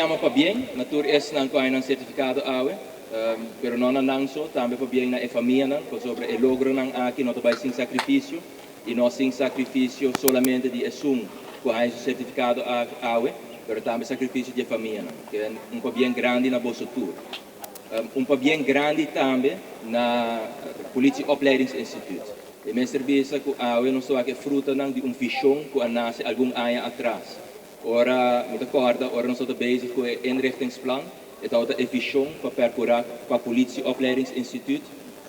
yama pabien na tur esnan ku a haña nan sertifikado awe, pero no na nan so, tambe pabien na e famianan, pasobra e logronan aki no ta bai sin sakrifisio, i no sin sakrifisio solamente di esun ku a haña su sertifikado awe, pero tambe sakrifisio di e famianan. Ke un pabien grandi na boso tur. Un pabien grandi tambe na Politieopleidingsinstituut. E mester bisa ku awe nos ta wak e frutanan di un vishon ku a nase algun aña atras. Ora mi ta kòrda ora nos tabata bezig ku e inrichtingsplan, e tabata e vishon pa perkurá pa Politieopleidingsinstituut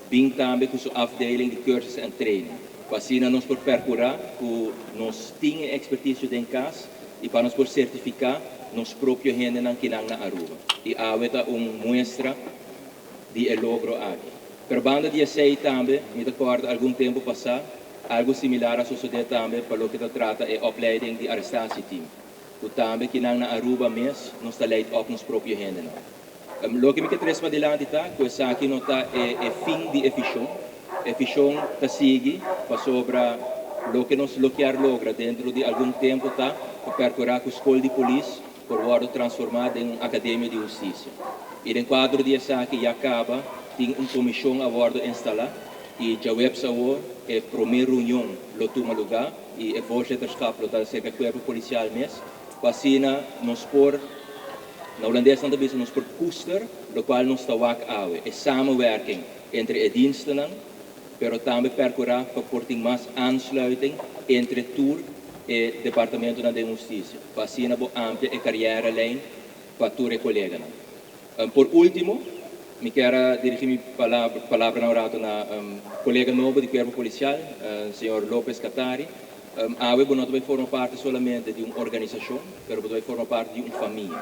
bin tambe ku su afdeling di cursus en training. Pa asina nos por perkurá ku nos tin e ekspertisio den kas i pa nos por sertifiká nos propio hendenan kinan na Aruba. I awe ta un muestra di e logro aki. Pero banda di esei tambe mi ta kòrda algun tempu pasá algu similar a sosodé tambe pa loke ta trata e opleiding di arrestatieteam, ku tambe kinan na Aruba mes nos ta leid op nos propio hendenan. Loke mi ke trese padilanti ta ku esaki no ta e fin di e vishon. E vishon ta sigui pasobra loke nos lo kier logra dentro di algun tempu ta pa perkurá ku Skol di Polis por wòrdu transformá den un Akademia di Hustisia. I den kuadro di esaki ya kaba tin un komishon a wòrdu instalá i djaweps awor e promé reunion lo tuma lugá i e voorzitterschap lo ta serka Kuerpo Polisial mes pa asina nos por, na hulandes nan ta bisa nos por koester lokual nos ta wak awe, e samenwerking entre e dienstennan, pero tambe perkurá pa por tin mas aansluiting entre tur e departamentonan den hustisia, pa asina bo amplia e carrièrelijn pa tur e koleganan. Por último, mi kier a dirigí mi palabranan un rato na kolega nobo di Kuerpo Polisial, señor Lopez Catari. Awe bo no ta bai forma parti solamente di un organisashon, pero bo ta bai forma parti di un famia.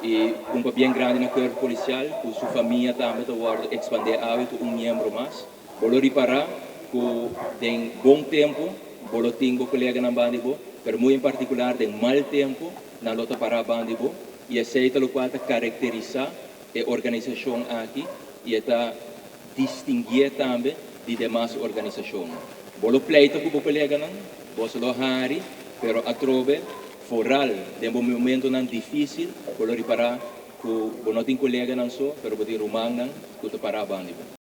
I un pabien grandi na Kuerpo Polisial ku su famia tambe ta wòrdu ekspandé awe ku un miembro mas. Bo lo ripará ku den bon tempu bo lo tin bo koleganan banda di bo, pero muy en partikular den mal tempu nan lo ta pará banda di bo. I esei ta lokual ta karakterisá e organisashon aki i e ta distinguié tambe di demas organisashonnan. Bo lo pleita ku bo koleganan, boso lo hari, pero atrobe, foral den bo momentonan difísil, bo lo ripará ku bo no tin koleganan so, pero bo tin rumannan ku ta pará banda di bo.